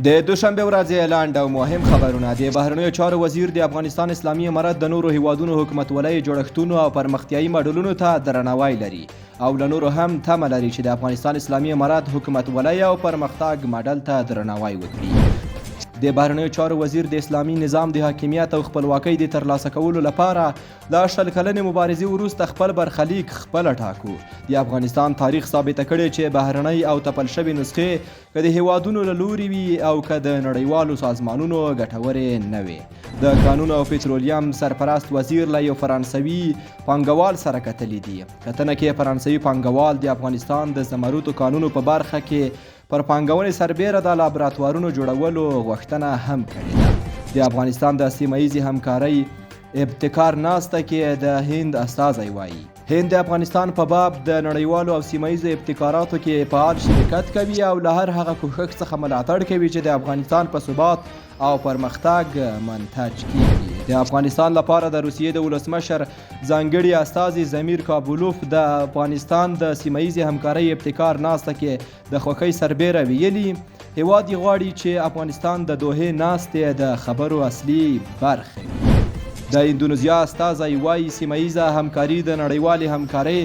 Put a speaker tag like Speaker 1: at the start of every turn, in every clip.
Speaker 1: د دوشنبې ورځې لنډ او مهم خبرونه. د بهرنیو چارو وزیر د افغانستان اسلامي امارت د نورو هیوادونو حکومتولۍ جوړښتونو او پرمختیایي ماډلونو ته درناوی لري او له نورو هم تمه لري چې د افغانستان اسلامي امارت حکومتولۍ او پرمختګ ماډل ته درناوی وکړي. د بهرنیو چارو وزیر د اسلامي نظام د حاکمیت او خپلواکۍ د ترلاسه کولو لپاره له 20 کلنې مبارزې وروسته خپل برخلیک خپله ټاکو. د افغانستان تاریخ ثابته کړې چې بهرنۍ او تپل شوې نسخې که د هېوادونو له لوري وي او که د نړیوالو سازمانونو ګټورې نه وي. د کانونو او پترولیم سرپرست وزیر له یو فرانسوي پانګوال سره کتلي دي. کتنه کې فرانسوي پانګوال د افغانستان د زمرودو کانونو په برخه کې پر پانګونې سربېره د لابراتوارونو جوړولو غوښتنه هم کړې ده. د افغانستان د سیمه ییزې همکارۍ ابتکار ناسته کې د هند استازی وایي، هند د افغانستان په باب د نړیوالو او سیمه ییزو ابتکاراتو کې فعال شرکت کوي او له هر هغه کوښښ څخه ملاتړ کوي چې د افغانستان په ثبات او پرمختګ منتج کیږي. د افغانستان لپاره د روسیې د ولسمشر ځانګړي استازي ضمیر کابلوف د افغانستان د سیمه ییزې همکارۍ ابتکار ناسته کې د خوښۍ سربېره ویلي، هېواد یې غواړي چې افغانستان د دوحې ناستې د خبرو اصلي برخه وي. د اندونیزیا استازی وايي، سیمه ییزه همکاري د نړیوالې همکارۍ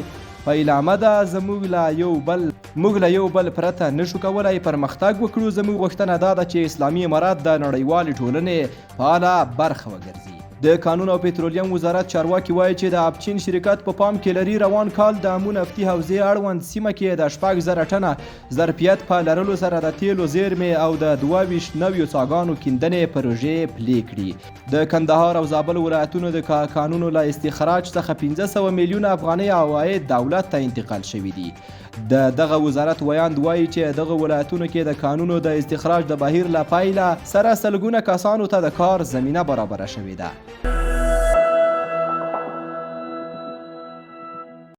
Speaker 1: پیلامه ده، زموږ له یو بل موږ له یو بل پرته نشو کولای پرمختګ وکړو، زموږ غوښتنه دا ده چې اسلامي امارت د نړیوالې ټولنې فعاله برخه وګرځي. د کانونو او پترولیم وزارت چارواکي وایي چې د ابچین شرکت په پام کې لري روان کال د امو نفتي حوزې اړوند سیمه کې د 6000 ټنه ظرفیت په لرلو سره د تیلو زیرمې او د 22 نویو څاګانو کیندنې پروژې پلې کړي. د کندهار او زابل ولایتونو د کانونو له استخراج څخه 500 میلیونه افغانۍ عواید دولت ته انتقال شوي دي. د دغه وزارت ویاند وایي چې دغه ولایتونو کې د کانونو د استخراج د بهیر له پیله سره سلګونه کسانو ته د کار زمینه برابره شوې ده.